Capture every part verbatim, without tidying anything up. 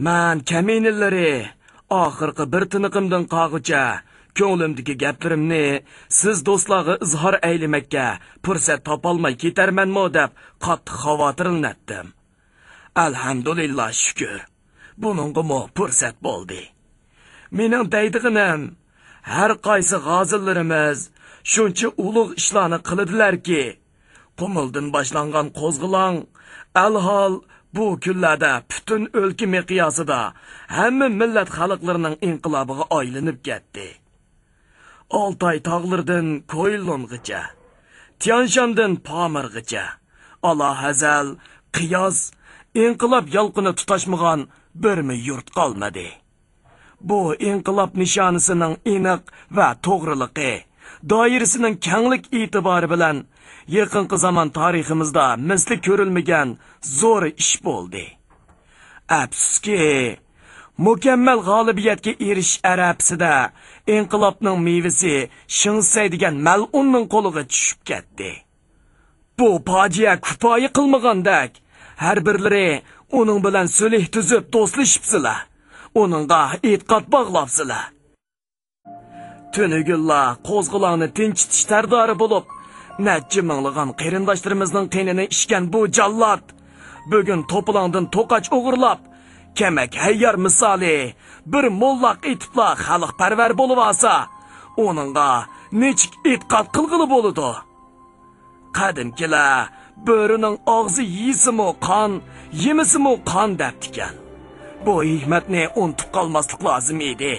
مەن كەمىنىلىرى ئاخىرقى بىر تىنىقىمدىن قالغۇچە كۆڭلۈمدىكى گەپلىرىمنى سىز دوستلارغا ئىزھار ئەيلىمەككە پۇرسەت تاپالماي كېتەرمەنمۇ دەپ قاتتىق خاۋاتىرلىنەتتىم. ئەلھەمدۇلىللا شۈكۈر، بۇنىڭغىمۇ پۇرسەت بولدى. مېنىڭ دەيدىغىنىم، ھەر قايسى غازىلىرىمىز شۇنچە ئۇلۇغ ئىشلارنى قىلىدىلەركى، قۇمۇلدىن باشلانغان قوزغىلاڭ، ئەلھال، بۇ كۈنلەردە پۈتۈن ئۆلكە مىقياسىدا ھەممە مىللەت خەلقلىرىنىڭ ئىنقىلابىغا ئايلىنىپ كەتتى. ئالتاي تاغلىرىدىن كويلۇنغىچە، تيانشاندىن پامىرغىچە، ئالاھەزەل، قىياز، ئىنقىلاب يالقۇنى تۇتاشمىغان بىرمۇ يۇرت قالمىدى. بۇ ئىنقىلاب نىشانىسىنىڭ ئېنىق ۋە توغرىلىقى، دائىرىسىنىڭ كەڭلىك ئېتىبارى بىلەن يېقىنقى زامان تارىخىمىزدا مىسلى كۆرۈلمىگەن زور ئىش بولدى. ئەپسۇسكى، مۇكەممەل غالىبىيەتكە ئېرىشىش ئەرەپىسىدە ئىنقىلابنىڭ مېۋىسى شېڭ سەي دېگەن مەلئۇننىڭ قولىغا چۈشۈپ كەتتى. بۇ پاجىئە كۇپايە قىلمىغاندەك، ھەر بىرلىرى ئۇنىڭ بىلەن سۈلھى تۈزۈپ دوستلىشىپسىلەر، ئۇنىڭغا ئېتىقاد باغلاپسىلەر. تۈنۈگۈنلا قوزغىلاڭنى تىنچىتىش سەردارى بولۇپ، نەچچە مىڭلىغان قېرىنداشلىرىمىزنىڭ قېنىنى ئىچكەن بۇ جاللات، بۈگۈن توپىلاڭدىن توقاچ ئوغرىلاپ، كەمەك ھەييار مىسالى بىر موللاق ئېتىپلا خەلقپەرۋەر بولۇۋالسا، ئۇنىڭغا نېچۈك ئېتىقاد قىلغىلى بولىدۇ؟ قەدىمكىلەر «بۆرىنىڭ ئاغزى يېسىمۇ قان، يېمىسىمۇ قان» دەپتىكەن. بۇ ھېكمەتنى ئۇنتۇپ قالماسلىق لازىم ئىدى.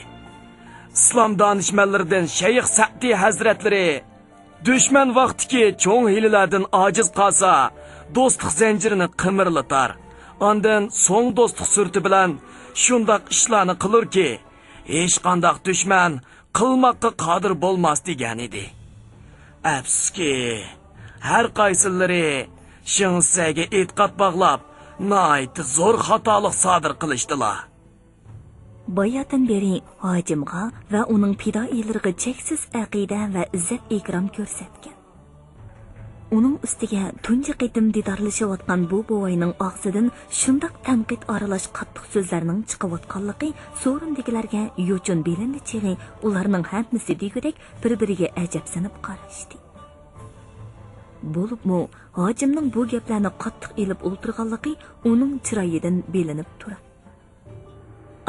ئىسلام دانىشمەنلىرىدىن شەيخ سەئدى ھەزرەتلىرى، دۈشمەن ۋاقتىكى چوڭ ھىيلىلەردىن ئاجىز قالسا، دوستلۇق زەنجىرىنى قىمىرلىتار، ئاندىن سوڭ دوستلۇق سۈرىتى بىلەن شۇنداق ئىشلارنى قىلۇركى، ھېچقانداق دۈشمەن قىلماققا قادىر بولماس دېگەنىدى. ئەپسۇسكى، ھەر قايسىلىرى شېڭ سەيگە ئېتىقاد باغلاپ، ناھايىتى زور خاتالىق سادىر قىلىشتىلا. باياتىن بېرى ھاجىمغا ۋە ئۇنىڭ پىدائىيلىرىغا چەكسىز ئەقىدە ۋە ئىززەت-ئىكرام كۆرسەتكەن. ئۇنىڭ ئۈستىگە تۇنجى قېتىم دىدارلىشىۋاتقان بۇ بوۋاينىڭ ئاغزىدىن شۇنداق تەنقىد ئارىلاش قاتتىق سۆزلەرنىڭ چىقىۋاتقانلىقى سورۇندىكىلەرگە يوچۇن بىلىندى چېغى ئۇلارنىڭ ھەممىسى دېگۈدەك بىر-بىرىگە ئەجەبسىنىپ قاراشتى. بولۇپمۇ ھاجىمنىڭ بۇ گەپلەرنى قاتتىق ئېلىپ ئولتۇرغانلىقى ئۇنىڭ چىرايىدىن بىلىنىپ تۇراتتى.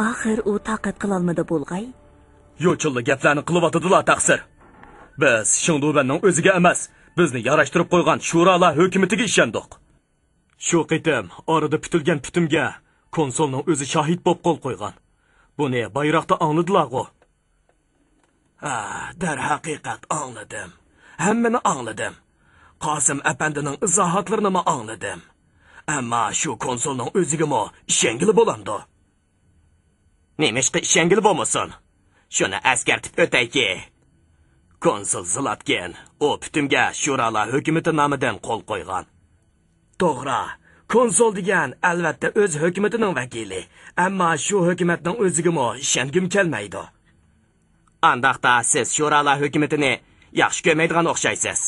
ئاخىر ئۇ تاقەت قىلالمىدى بولغاي. يوچۇنلا گەپلەرنى قىلىۋاتىدىلا تەقسىر. بىز شېڭدۇۋەننىڭ ئۆزىگە ئەمەس، بىزنى ياراشتۇرۇپ قويغان شۇرالار ھۆكۈمىتىگە ئىشەندۇق. شۇ قېتىم ئارىدا پۈتۈلگەن پۈتۈمگە كونسۇلنىڭ ئۆزى شاھىت بولۇپ قول قويغان. بۇنى بايراقتا ئاڭلىدىلاغۇ؟ ھە، دەرھەقىقەت ئاڭلىدىم. ھەممىنى ئاڭلىدىم. قاسىم ئەپەندىنىڭ ئىزاھاتلىرىنىمۇ ئاڭلىدىم. ئەمما شۇ كونسۇلنىڭ ئۆزىگىمۇ ئىشەنگىلى بولامدۇ؟ نېمىشقا ئىشەنگىلى بولمىسۇن؟ شۇنى ئەسكەرتىپ ئۆتەيكى، كونسۇل زىلاتكىن ئۇ پۈتۈمگە شۇرالار ھۆكۈمىتى نامىدىن قول قويغان. توغرا، كونسۇل دېگەن ئەلۋەتتە ئۆز ھۆكۈمىتىنىڭ ۋەكىلى، ئەمما شۇ ھۆكۈمەتنىڭ ئۆزىگىمۇ ئىشەنگۈم كەلمەيدۇ. ئانداقتا سىز شۇرالار ھۆكۈمىتىنى ياخشى كۆرمەيدىغان ئوخشايسىز.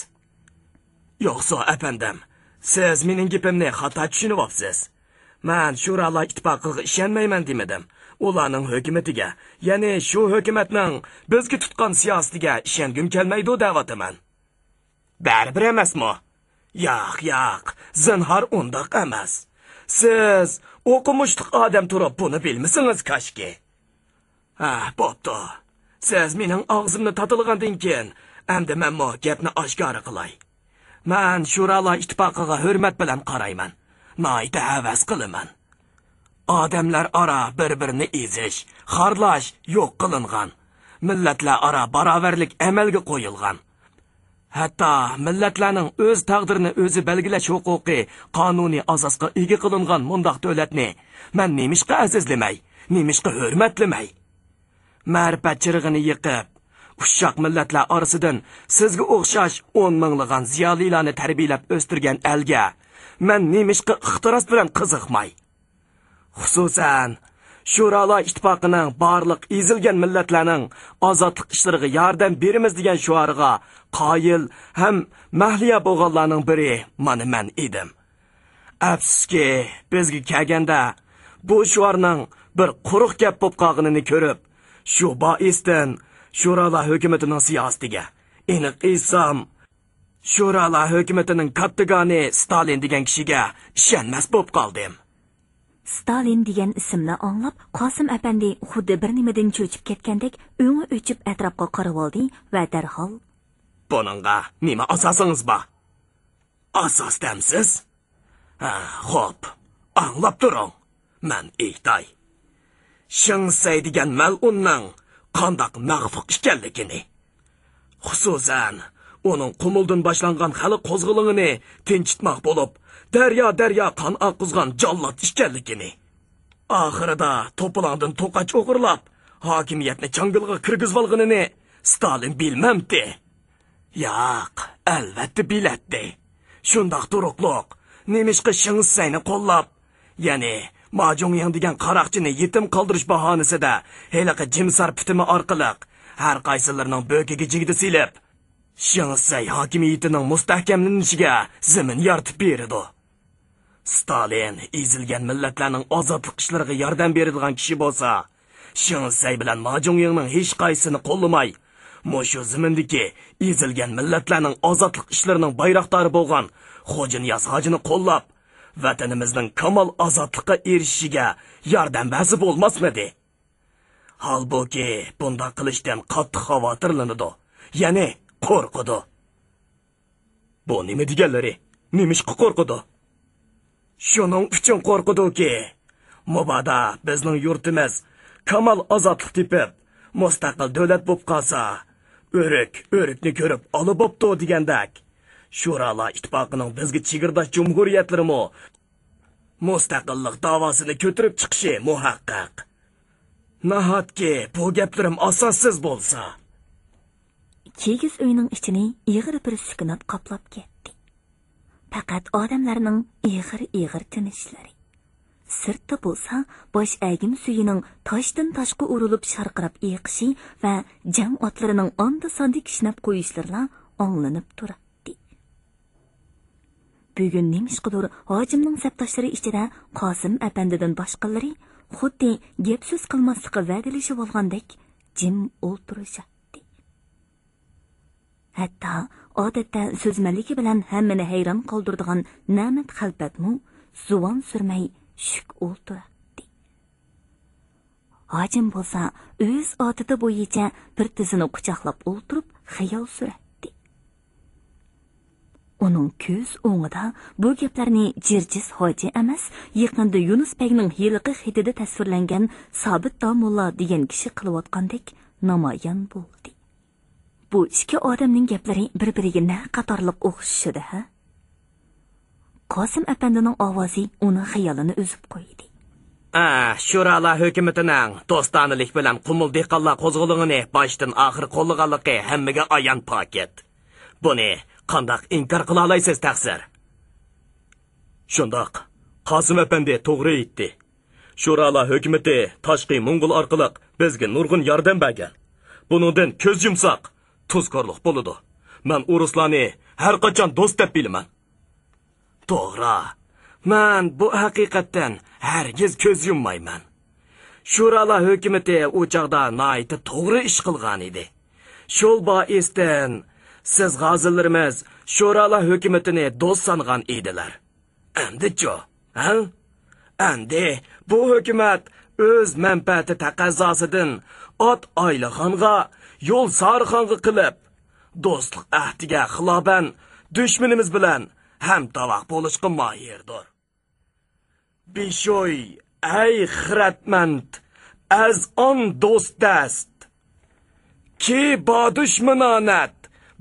يوقسۇ ئەپەندىم، سىز مېنىڭ گېپىمنى خاتا چۈشىنىۋاپسىز. مەن شۇرالار ئىتتىپاقىغا ئىشەنمەيمەن دېمىدىم. ئۇلارنىڭ ھۆكۈمىتىگە، يەنى شۇ ھۆكۈمەتنىڭ بىزگە تۇتقان سىياسىتىگە ئىشەنگۈم كەلمەيدۇ دەۋاتىمەن. بەرىبىر ئەمەسمۇ؟ ياق، ياق، زىنھار ئۇنداق ئەمەس. سىز ئوقۇمۇشلۇق ئادەم تۇرۇپ بۇنى بىلمىسىڭىز كاشكى. ھە، بوپتۇ. سىز مېنىڭ ئاغزىمنى تاتىلىغاندىن كېيىن، ئەمدى مەنمۇ گەپنى ئاشكارا قىلاي. مەن شۇرالار ئىتتىپاقىغا ھۆرمەت بىلەن قارايمەن. ناھايىتى ھەۋەس قىلىمەن. ئادەملەر ئارا بىر-بىرىنى ئېزىش، خارلاش يوق قىلىنغان. مىللەتلەر ئارا باراۋەرلىك ئەمەلگە قويۇلغان. ھەتتا مىللەتلەرنىڭ ئۆز تەقدىرىنى ئۆزى بەلگىلەش ھوقۇقى قانۇنىي ئاساسقا ئىگە قىلىنغان مۇنداق دۆلەتنى مەن نېمىشقا ئەزىزلىمەي، نېمىشقا ھۆرمەتلىمەي؟ مەرىپەت چىرىغىنى يېقىپ، ئۇششاق مىللەتلەر ئارىسىدىن سىزگە ئوخشاش ئون مىڭلىغان زىيالىيلارنى تەربىيەلەپ ئۆستۈرگەن ئەلگە مەن نېمىشقا ئىقتىراس بىلەن قىزىقماي؟ خۇسۇسەن، شۇرالار ئىتتىپاقىنىڭ بارلىق ئېزىلگەن مىللەتلەرنىڭ ئازادلىق ئىشلىرىغا ياردەم بېرىمىز دېگەن شوئارىغا قايىل ھەم مەھلىيا بولغانلارنىڭ بىرى مانا مەن ئىدىم. ئەپسۇسكى، بىزگە كەلگەندە، بۇ شوئارنىڭ بىر قۇرۇق گەپ بولۇپ قالغىنىنى كۆرۈپ، شۇ بائىستىن شۇرالار ھۆكۈمىتىنىڭ سىياسىتىگە، ئېنىق ئېيتسام، شۇرالار ھۆكۈمىتىنىڭ كاتتىگانى ستالىن دېگەن كىشىگە ئىشەنمەس بولۇپ قالدىم. ستالىن دېگەن ئىسىمنى ئاڭلاپ، قاسىم ئەپەندى خۇددى بىر نېمىدىن چۆچۈپ كەتكەندەك ئۆڭى ئۆچۈپ ئەتراپقا قارىۋالدى ۋە دەرھال، بۇنىڭغا نېمە ئاساسىڭىز بار؟ ئاساس دەمسىز؟ ھە، خوپ، ئاڭلاپ تۇرۇڭ، مەن ئېيتاي. شېڭ سەي دېگەن مەلئۇننىڭ قانداق مەخلۇق ئىكەنلىكىنى، خۇسۇسەن، ئۇنىڭ قۇمۇلدىن باشلانغان خەلق قوزغىلىڭىنى تىنچىتماق بولۇپ، دەريا-دەريا قان ئاققۇزغان جاللات ئىكەنلىكىنى، ئاخىرىدا توپىلاڭدىن توقاچ ئوغرىلاپ، ھاكىمىيەتنى چاڭگىلغا كىرگۈزۈۋالغىنىنى ستالىن بىلمەمتى؟ ياق، ئەلۋەتتە بىلەتتى. شۇنداق تۇرۇقلۇق، نېمىشقا شېڭ سەينى قوللاپ، يەنى ما جۇڭيىڭ دېگەن قاراقچىنى يېتىم قالدۇرۇش باھانىسىدە ھېلىقى جىمسار پىتىمى ئارقىلىق ھەر قايسىلىرىنىڭ بۆكىگە جىگدە سېلىپ، شېڭ سەي ھاكىمىيىتىنىڭ مۇستەھكەملىنىشىگە زېمىن يارىتىپ بېرىدۇ. ستالىن ئېزىلگەن مىللەتلەرنىڭ ئازادلىق ئىشلىرىغا ياردەم بېرىدىغان كىشى بولسا، شېڭ سەي بىلەن ما جۇڭيىڭنىڭ ھېچقايسىسىنى قوللىماي، مۇشۇ زېمىندىكى ئېزىلگەن مىللەتلەرنىڭ ئازادلىق ئىشلىرىنىڭ بايراقدارى بولغان خوجانىياز ھاجىنى قوللاپ، ۋەتىنىمىزنىڭ كامال ئازادلىققا ئېرىشىشىگە ياردەم بەرسە بولماسمىدى؟ ھالبۇكى، بۇنداق قىلىشتىن قاتتىق خاۋاتىرلىنىدۇ، يەنى قورقىدۇ. بۇ نېمە دېگەنلىرى؟ نېمىشقا قورقىدۇ؟ شۇنىڭ ئۈچۈن قورقىدۇكى، مۇبادا بىزنىڭ يۇرتىمىز كامال ئازادلىق تېپىپ، مۇستەقىل دۆلەت بولۇپ قالسا، ئۆرۈك ئۆرۈكنى كۆرۈپ ئالا بوپتۇ دېگەندەك، شۇرالار ئىتتىپاقىنىڭ بىزگە چېگرىداش جۇمھۇرىيەتلىرىمۇ مۇستەقىللىق داۋاسىنى كۆتۈرۈپ چىقىشى مۇھەققەق. ناھاتكى بۇ گەپلىرىم ئاساسسىز بولسا؟ كىگىز ئۆينىڭ ئىچىنى ئېغىر بىر سۈكۈنات قاپلاپ كەتتى. پەقەت ئادەملەرنىڭ ئېغىر-ئېغىر تىنىشلىرى. سىرتتا بولسا باش ئەگىم سۈيىنىڭ تاشتىن تاشقا ئۇرۇلۇپ شارقىراپ ئېقىشى ۋە جەڭ ئاتلىرىنىڭ ئاندا-ساندا كىشنەپ قويۇشلىرىلا ئاڭلىنىپ تۇراتتى. بۈگۈن نېمىشقىدۇر ھاجىمنىڭ سەپداشلىرى ئىچىدە قاسىم ئەپەندىدىن باشقىلىرى خۇددى گەپ-سۆز قىلماسلىققا ۋەدىلىشىۋالغاندەك جىم ئولتۇرۇشاتتى. ھەتتا ئادەتتە سۆزمەنلىكى بىلەن ھەممىنى ھەيران قالدۇرىدىغان نەمەت خەلپەتمۇ زۇۋان سۈرمەي شۈك ئولتۇراتتى. ھاجىم بولسا ئۆز ئادىتى بويىچە بىر تىزىنى قۇچاقلاپ ئولتۇرۇپ خىيال سۈرەتتى. ئۇنىڭ كۆز ئوڭىدا بۇ گەپلەرنى جىرجىس ھاجى ئەمەس، يېقىندا يۇنۇس بەگنىڭ ھېلىقى خېتىدە تەسۋىرلەنگەن سابىت داموللا دېگەن كىشى قىلىۋاتقاندەك نامايان بولدى. بۇ ئىككى ئادەمنىڭ گەپلىرى بىر-بىرىگە نە قاتارلىق ئوخشىشىدۇ، ھە؟ قاسىم ئەپەندىنىڭ ئاۋازى ئۇنىڭ خىيالىنى ئۈزۈپ قويدى. ئا، شۇرالار ھۆكۈمىتىنىڭ دوستانىلىك بىلەن قۇمۇل دېھقانلار قوزغىلىڭىنى باشتىن ئاخىر قوللىغانلىقى ھەممىگە ئايان پاكىت. بۇنى قانداق ئىنكار قىلالايسىز، تەقسىر؟ شۇنداق، قاسىم ئەپەندى توغرا ئېيتتى. شۇرالار ھۆكۈمىتى تاشقى موڭغۇل ئارقىلىق بىزگە نۇرغۇن ياردەم بەرگەن. بۇنىڭدىن كۆز يۇمساق، تۇزكورلۇق بولىدۇ. مەن ئورۇسلارنى ھەر قاچان دوست دەپ بىلىمەن. توغرا، مەن بۇ ھەقىقەتتىن ھەرگىز كۆز يۇممايمەن. شۇرالار ھۆكۈمىتى ئۇ چاغدا ناھايىتى توغرا ئىش قىلغان ئىدى. شۇ بائىستىن سىز غازىلىرىمىز شۇرالار ھۆكۈمىتىنى دوست سانىغان ئىدىلەر. ئەمدىچۇ، ھە؟ ئەمدى بۇ ھۆكۈمەت ئۆز مەنپەئەتى تەقەززاسىدىن ئات ئايلىخانغا، يول سارىخانغا قىلىپ، دوستلۇق ئەھدىگە خىلاپەن دۈشمىنىمىز بىلەن ھەمتاۋاق بولۇشقا ماھىردۇر. بىشوي، ئەي خىرەتمەند، ئەز ئان دوست دەست. كى با دۈشمىنانەت،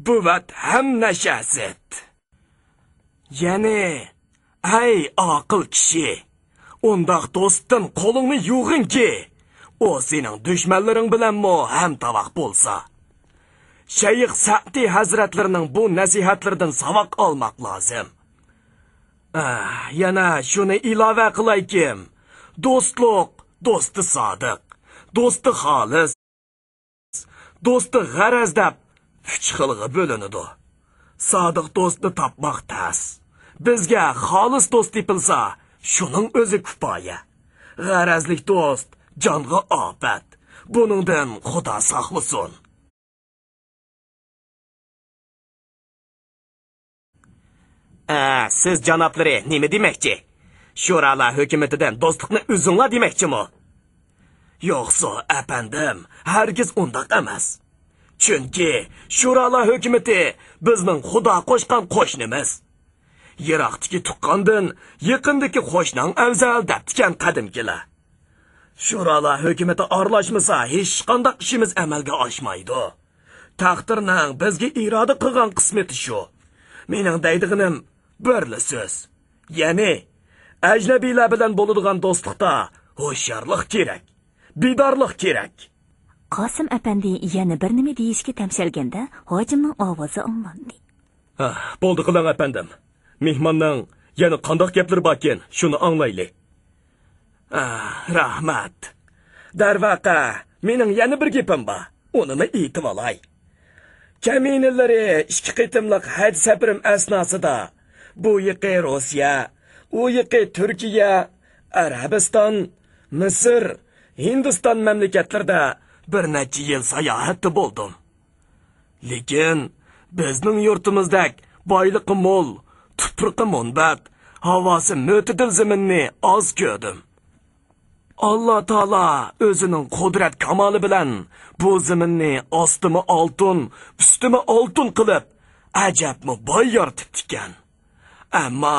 بۇ ۋەت ھەم نەشەسىت. يەنى، ئەي ئاقىل كىشى، ئۇنداق دوستتىن قولۇڭنى يۇغىنكى، ئۇ سېنىڭ دۈشمەنلىرىڭ بىلەنمۇ ھەمتاۋاق بولسا. شەيخ سەئدى ھەزرەتلىرىنىڭ بۇ نەسىھەتلىرىدىن ساۋاق ئالماق لازىم. ئەھ، يەنە شۇنى ئىلاۋە قىلايكىم، دوستلۇق، دوستى سادىق، دوستى خالىس، دوستى غەرەز دەپ ئۈچ خىلغا بۆلۈنىدۇ. سادىق دوستنى تاپماق تەس. بىزگە خالىس دوست تېپىلسا، شۇنىڭ ئۆزى كۇپايە. غەرەزلىك دوست، جانغا ئاپەت. بۇنىڭدىن خۇدا ساقلىسۇن. ئە، سىز جانابلىرى نېمە دېمەكچى؟ شۇرالار ھۆكۈمىتىدىن دوستلۇقنى ئۈزۈڭلار دېمەكچىمۇ؟ يوقسۇ، ئەپەندىم، ھەرگىز ئۇنداق ئەمەس. چۈنكى شۇرالار ھۆكۈمىتى بىزنىڭ خۇدا قوشقان قوشنىمىز. يىراقتىكى تۇغقاندىن يېقىندىكى قوشناڭ ئەۋزەل دەپتىكەن قەدىمكىلەر. شۇرالار ھۆكۈمىتى ئارىلاشمىسا، ھېچقانداق ئىشىمىز ئەمەلگە ئاشمايدۇ. تەقدىرنىڭ بىزگە ئىرادە قىلغان قىسمىتى شۇ. مېنىڭ دەيدىغىنىم بىرلا سۆز. يەنى، ئەجنەبىيلەر بىلەن بولىدىغان دوستلۇقتا ھوشيارلىق كېرەك، بىدارلىق كېرەك. قاسىم ئەپەندى يەنە بىر نېمە دېيىشكە تەمشەلگەندە، ھاجىمنىڭ ئاۋازى ئاڭلاندى. ھە، بولدى قىلىڭ، ئەپەندىم. مېھماننىڭ يەنە قانداق گەپلىرى باركىن، شۇنى ئاڭلايلى. ئاھ، رەھمەت. دەرۋەقە، مېنىڭ يەنە بىر گېپىم بار. ئۇنىمۇ ئېيتىۋالاي. كەمىنىلىرى ئىككى قېتىملىق ھەج سەپىرىم ئەسناسىدا بۇ يېقى روسىيە، ئۇ يېقى تۈركىيە، ئەرەبىستان، مىسىر، ھىندىستان مەملىكەتلىرىدە بىر نەچچە يىل ساياھەتتە بولدۇم. لېكىن بىزنىڭ يۇرتىمىزدەك بايلىقى مول، تۇپرىقى مۇنبەت، ھاۋاسى مۆتىدىل زېمىننى ئاز كۆردۈم. ئاللا تائالا ئۆزىنىڭ قۇدرەت كامالى بىلەن بۇ زېمىننى ئاستىمۇ ئالتۇن، ئۈستىمۇ ئالتۇن قىلىپ، ئەجەبمۇ باي يارىتىپتىكەن. ئەمما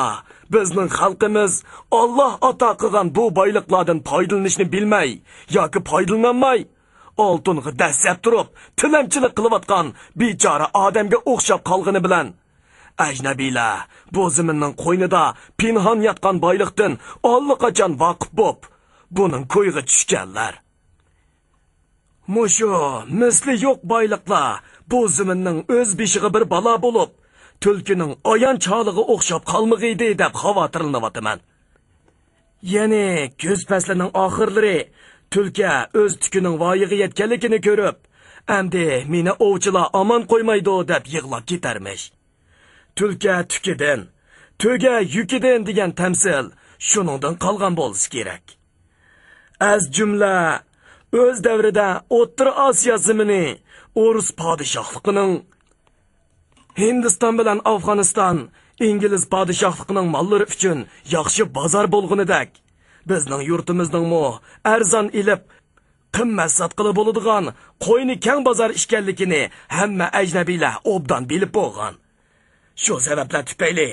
بىزنىڭ خەلقىمىز ئاللا ئاتا قىلغان بۇ بايلىقلاردىن پايدىلىنىشنى بىلمەي ياكى پايدىلىنالماي، ئالتۇنغا دەسسەپ تۇرۇپ، تىلەمچىلىك قىلىۋاتقان بىچارە ئادەمگە ئوخشاپ قالغىنى بىلەن، ئەجنەبىيلەر بۇ زېمىننىڭ قوينىدا پىنھان ياتقان بايلىقتىن ئاللىقاچان ۋاقىپ بوپ، بۇنىڭ كويىغا چۈشكەنلەر. مۇشۇ مىسلى يوق بايلىقلار بۇ زېمىننىڭ ئۆز بېشىغا بىر بالا بولۇپ، تۈلكىنىڭ ئايان چالىغا ئوخشاپ قالمىغىيدى دەپ خاۋاتىرلىنىۋاتىمەن. يەنى كۈز پەسلىنىڭ ئاخىرلىرى تۈلكە ئۆز تۈكىنىڭ ۋايىغا يەتكەنلىكىنى كۆرۈپ، ئەمدى مېنى ئوۋچىلار ئامان قويمايدۇ دەپ يىغلاپ كېتەرمىش. تۈلكە تۈكىدىن، تۆگە يۈكىدىن دېگەن تەمسىل شۇنىڭدىن قالغان بولسا كېرەك. ئەز جۈملە ئۆز دەۋرىدە ئوتتۇرا ئاسىيا زېمىنى ئورۇس پادىشاھلىقىنىڭ، ھىندىستان بىلەن ئافغانىستان ئىنگلىز پادىشاھلىقىنىڭ ماللىرى ئۈچۈن ياخشى بازار بولغىنىدەك، بىزنىڭ يۇرتىمىزنىڭمۇ ئەرزان ئېلىپ، قىممەت ساتقىلى بولىدىغان قوينى كەڭ بازار ئىكەنلىكىنى ھەممە ئەجنەبىيلەر ئوبدان بىلىپ بولغان. شۇ سەۋەبلەر تۈپەيلى،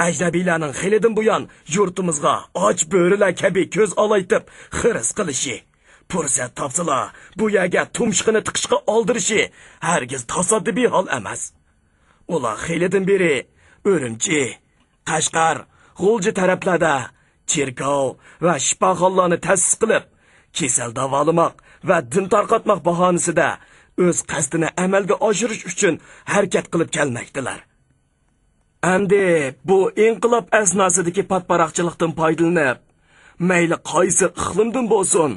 ئەجنەبىيلەرنىڭ خېلىدىن بۇيان يۇرتىمىزغا ئاچ بۆرىلەر كەبى كۆز ئالايتىپ خىرىس قىلىشى، پۇرسەت تاپسىلا، بۇ يەرگە تۇمشۇقىنى تىقىشقا ئالدىرىشى ھەرگىز تاسادىپىي ھال ئەمەس. ئۇلار خېلىدىن بېرى ئۈرۈمچى، قەشقەر، غۇلجا تەرەپلەردە چېركاۋ ۋە شىپاخانىلارنى تەسىس قىلىپ، كېسەل داۋالىماق ۋە دىن تارقاتماق باھانىسىدە ئۆز قەستىنى ئەمەلگە ئاشۇرۇش ئۈچۈن ھەرىكەت قىلىپ كەلمەكتىلەر. ئەمدى بۇ ئىنقىلاب ئەسناسىدىكى پاتپاراقچىلىقتىن پايدىلىنىپ، مەيلى قايسى ئىقلىمدىن بولسۇن،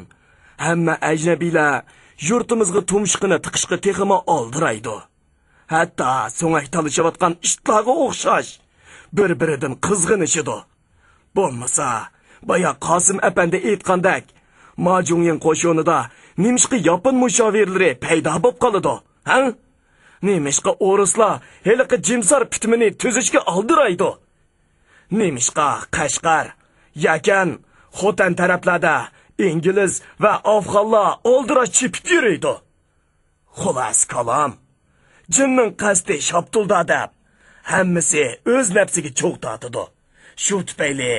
ھەممە ئەجنەبىيلەر يۇرتىمىزغا تۇمشۇقىنى تىقىشقا تېخىمۇ ئالدىرايدۇ. ھەتتا سۆڭەك تالىشىۋاتقان ئىتلارغا ئوخشاش بىر-بىرىدىن قىزغىنىشىدۇ. بولمىسا، بايا قاسىم ئەپەندى ئېيتقاندەك، ماجۇڭيىڭ قوشۇنىدا نېمىشقا ياپون مۇشاۋىرلىرى پەيدا بولۇپ قالىدۇ، ھە؟ نېمىشقا ئورۇسلار ھېلىقى جىمسار پۈتۈمىنى تۈزۈشكە ئالدىرايدۇ؟ نېمىشقا قەشقەر، يەكەن، خوتەن تەرەپلەردە ئىنگلىز ۋە ئافغانلار ئالدىراش چېپىپ يۈرىدۇ؟ خۇلاسە كالام، جىننىڭ قەستى شاپتۇلدا دەپ، ھەممىسى ئۆز نەپسىگە چوغ تارتىدۇ. شۇ تۈپەيلى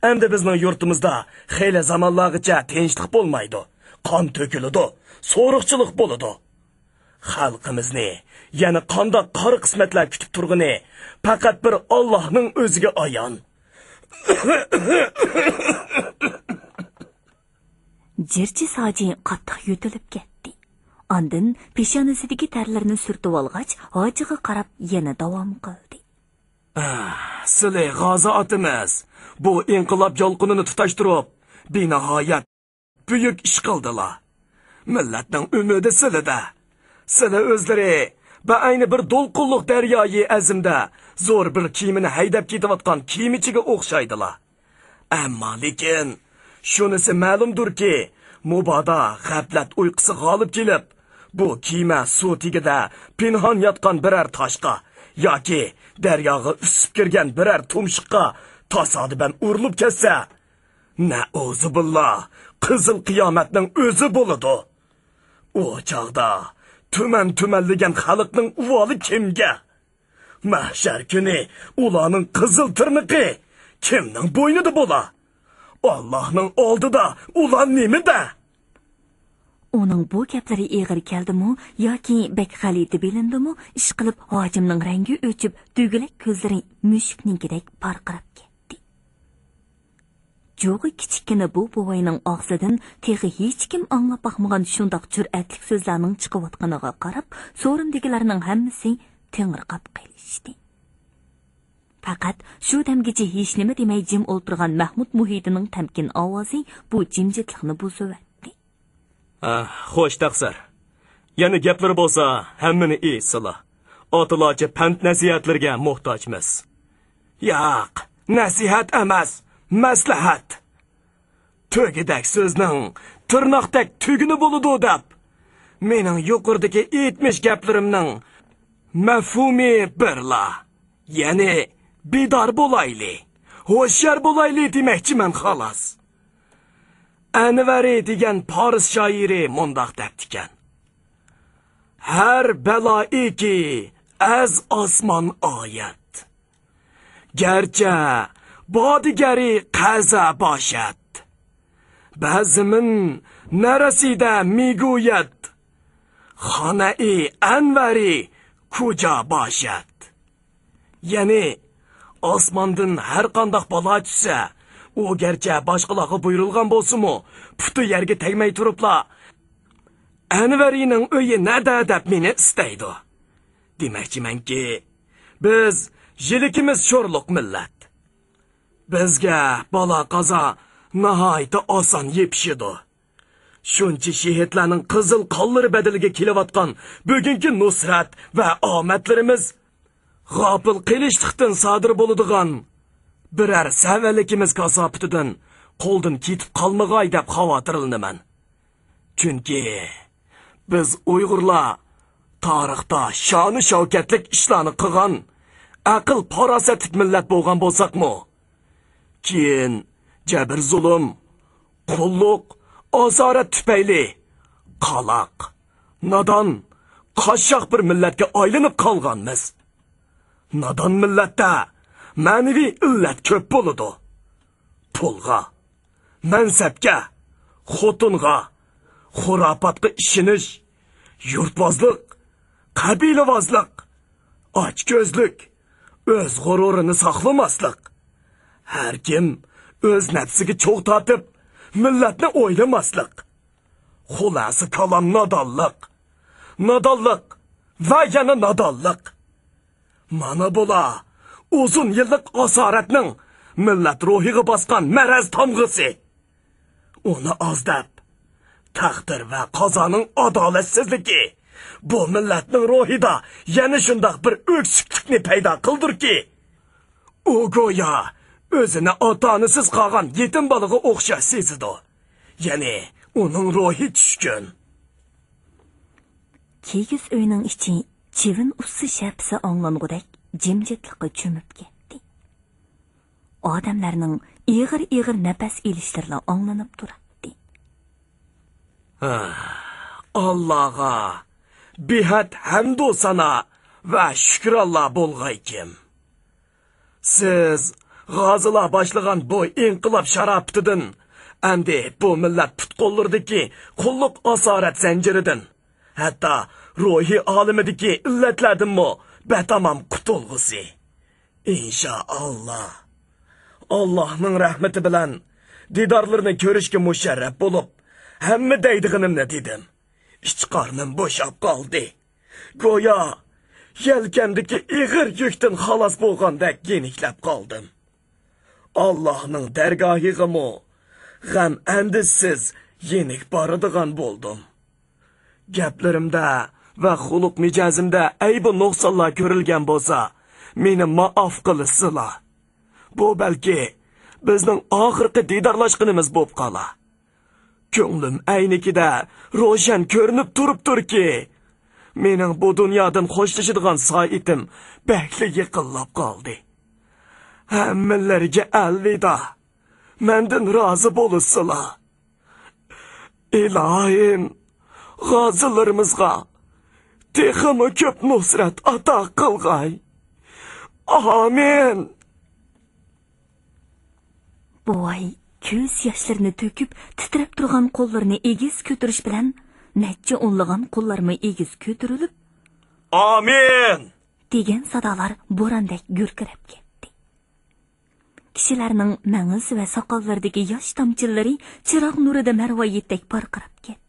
ئەمدى بىزنىڭ يۇرتىمىزدا خېلى زامانلارغىچە تىنچلىق بولمايدۇ، قان تۆكۈلىدۇ، سورۇقچىلىق بولىدۇ. خەلقىمىزنى يەنە قانداق قارا قىسمەتلەر كۈتۈپ تۇرغىنى پەقەت بىر ئاللاھنىڭ ئۆزىگە ئايان. جىرچى ساجى قاتتىق يۆتىلىپ كەتتى. ئاندىن پېشانىسىدىكى تەرلىرىنى سۈرتۈۋالغاچ، ھاجىغا قاراپ يەنە داۋام قىلدى. ئاھ، سىلى غازى ئاتىمىز، بۇ ئىنقىلاب يالقۇنىنى تۇتاشتۇرۇپ، بىناھايەت بۈيۈك ئىش قىلدىلا. مىللەتنىڭ ئۈمىدى سىلىدە. سىلى ئۆزلىرى بەئەينى بىر دولقۇنلۇق دەريايى ئەزىمدە زور بىر كېمىنى ھەيدەپ كېتىۋاتقان كېمىچىگە ئوخشايدىلا. ئەمما لېكىن شۇنىسى مەلۇمدۇركى، مۇبادا غەپلەت ئۇيقۇسى غالىب كېلىپ، بۇ كېمە سۇ تېگىدە پىنھان ياتقان بىرەر تاشقا ياكى دەرياغا ئۈسۈپ كىرگەن بىرەر تۇمشۇققا تاسادىپەن ئۇرۇلۇپ كەتسە، نەئۇزۇبىللا، قىزىل قىيامەتنىڭ ئۆزى بولىدۇ. ئۇ چاغدا تۈمەن-تۈمەنلىگەن خەلقنىڭ ئۇۋالى كىمگە؟ مەھشەر كۈنى ئۇلارنىڭ قىزىل تىرنىقى كىمنىڭ بوينىدا بولا؟ ئاللاھنىڭ ئالدىدا ئۇلار نېمىدە؟ ئۇنىڭ بۇ گەپلىرى ئېغىر كەلدىمۇ ياكى بەك غەلىتە بىلىندىمۇ، ئىشقىلىپ ھاجىمنىڭ رەڭگى ئۆچۈپ، دۈگىلەك كۆزلىرى مۈشۈكنىڭكىدەك پارقىراپ كەتتى. جۇغى كىچىككىنە بۇ بوۋاينىڭ ئاغزىدىن تېخى ھېچكىم ئاڭلاپ باقمىغان شۇنداق جۈرئەتلىك سۆزلەرنىڭ چىقىۋاتقىنىغا قاراپ، سورۇندىكىلەرنىڭ ھەممىسى تېڭىرقاپ قېلىشتى. پەقەت شۇ دەمگىچە ھېچنېمە دېمەي جىم ئولتۇرغان مەھمۇد مۇھىتىنىڭ تەمكىن ئاۋازى بۇ جىمجىتلىقنى بۇزۇۋەتتى. ئاھ، خوش، تەقسىر. يەنە گەپلىرى بولسا، ھەممىنى ئېيتسىلا. ئاتىلارچە پەند-نەسىھەتلىرىگە موھتاجمىز. ياق، نەسىھەت ئەمەس، مەسلىھەت. تۆگىدەك سۆزنىڭ تىرناقتەك تۈگۈنى بولىدۇ دەپ، مېنىڭ يۇقىرىدىكى ئېيتمىش گەپلىرىمنىڭ مەفھۇمى بىرلا. يەنى، بىدار بولايلى، ھوشيار بولايلى دېمەكچىمەن، خالاس. ئەنۋەرى دېگەن پارس شائىرى مۇنداق دەپتىكەن: «ھەر بەلائىكى ئەز ئاسمان ئايەت، گەرچە بادىگەری قەزا باشەت، بەزىمىن نەرەسىدە مىگويەت، خانەئى ئەنۋەری كۇجا باشەت.» يەنى، ئاسماندىن ھەر قانداق بالا چۈشسە، ئۇ گەرچە باشقىلارغا بۇيرۇلغان بولسىمۇ، پۇتى يەرگە تەگمەي تۇرۇپلا، «ئەنۋەرىنىڭ ئۆيى نەدە؟» دەپ مېنى ئىستەيدۇ. دېمەكچىمەنكى، بىز يىلىكىمىز شورلۇق مىللەت. بىزگە بالا-قازا ناھايىتى ئاسان يېپىشىدۇ. شۇنچە شېھىتلەرنىڭ قىزىل قانلىرى بەدىلىگە كېلىۋاتقان بۈگۈنكى نۇسرەت ۋە ئامەتلىرىمىز غاپىل قېلىشلىقتىن سادىر بولىدىغان بىرەر سەۋەنلىكىمىز كاساپىتىدىن قولدىن كېتىپ قالمىغاي دەپ خاۋاتىرلىنىمەن. چۈنكى بىز ئۇيغۇرلار تارىختا شانۇ شەۋكەتلىك ئىشلارنى قىلغان ئەقىل-پاراسەتلىك مىللەت بولغان بولساقمۇ، كېيىن جەبىر-زۇلۇم، قۇللۇق، ئاسارەت تۈپەيلى قالاق، نادان، قاششاق بىر مىللەتكە ئايلىنىپ قالغانمىز. نادان مىللەتتە مەنىۋى ئىللەت كۆپ بولىدۇ. پۇلغا، مەنسەپكە، خوتۇنغا، خۇراپاتقا ئىشىنىش، يۇرتۋازلىق، قەبىلىۋازلىق، ئاچكۆزلۈك، ئۆز غۇرۇرىنى ساقلىماسلىق، ھەركىم ئۆز نەپسىگە چوغ تارتىپ، مىللەتنى ئويلىماسلىق. خۇلاسە كالام، نادانلىق. نادانلىق ۋە يەنە نادانلىق. مانا بۇلار ئۇزۇن يىللىق ئاسارەتنىڭ مىللەت روھىغا باسقان مەرەز تامغىسى. ئۇنى ئاز دەپ، تەقدىر ۋە قازانىڭ ئادالەتسىزلىكى بۇ مىللەتنىڭ روھىدا يەنە شۇنداق بىر ئۆكسۈكلۈكنى پەيدا قىلدۇركى، ئۇ گويا ئۆزىنى ئاتا-ئانىسىز قالغان يېتىم بالىغا ئوخشاش سېزىدۇ. يەنى ئۇنىڭ روھى چۈشكۈن. كىگىز ئۆينىڭ ئىچى چىۋىن ئۇسسا شەپىسى ئاڭلانغۇدەك جىمجىتلىققا چۆمۈپ كەتتى. ئادەملەرنىڭ ئېغىر-ئېغىر نەپەس ئېلىشلىرىلا ئاڭلىنىپ تۇراتتى. ئاللاغا بىھەد ھەمدۇ سانا ۋە شۈكرانلار بولغايكىم. سىز غازىلار باشلىغان بۇ ئىنقىلاب شاراپىتىدىن، ئەمدى بۇ مىللەت پۇت-قوللىرىدىكى قۇللۇق ئاسارەت زەنجىرىدىن، ھەتتا روھىي ئالىمىدىكى ئىللەتلەردىنمۇ بەتامام قۇتۇلغۇسى. ئىنشائاللا. ئاللاھنىڭ رەھمىتى بىلەن دىدارلىرىنى كۆرۈشكە مۇشەررەپ بولۇپ، ھەممە دەيدىغىنىمنى دېدىم. ئىچ قارنىم بوشاپ قالدى. گويا يەلكەمدىكى ئېغىر يۈكتىن خالاس بولغاندەك يېنىكلەپ قالدىم. ئاللاھنىڭ دەرگاھىغىمۇ غەم-ئەندىشىسىز يېنىك بارىدىغان بولدۇم. گەپلىرىمدە ۋە خۇلق-مىجەزىمدە ئەيىبى نۇقسانلار كۆرۈلگەن بولسا، مېنى مائاپ قىلىسىلا. بۇ بەلكى بىزنىڭ ئاخىرقى دىدارلاشقىنىمىز بوپ قالا. كۆڭلۈم ئەينىكىدە روشەن كۆرۈنۈپ تۇرۇپتۇركى، مېنىڭ بۇ دۇنيادىن خوشلىشىدىغان سائىتىم بەكلا يېقىنلاپ قالدى. ھەممىلەرگە ئەلۋىدا. مەندىن رازى بولۇشسىلا. ئىلاھىم، غازىلىرىمىزغا تېخىمۇ كۆپ نۇسرەت ئاتا قىلغاي. ئامىن. بوۋاي كۆز ياشلىرىنى تۆكۈپ، تىترەپ تۇرغان قوللىرىنى ئېگىز كۆتۈرۈش بىلەن، نەچچە ئونلىغان قوللارمۇ ئېگىز كۆتۈرۈلۈپ، ئامىن! دېگەن سادالار بوراندەك گۈركىرەپ كەتتى. كىشىلەرنىڭ مەڭز ۋە ساقاللىرىدىكى ياش تامچىلىرى چىراغ نۇرىدا مەرۋايىتتەك پارقىراپ كەتتى.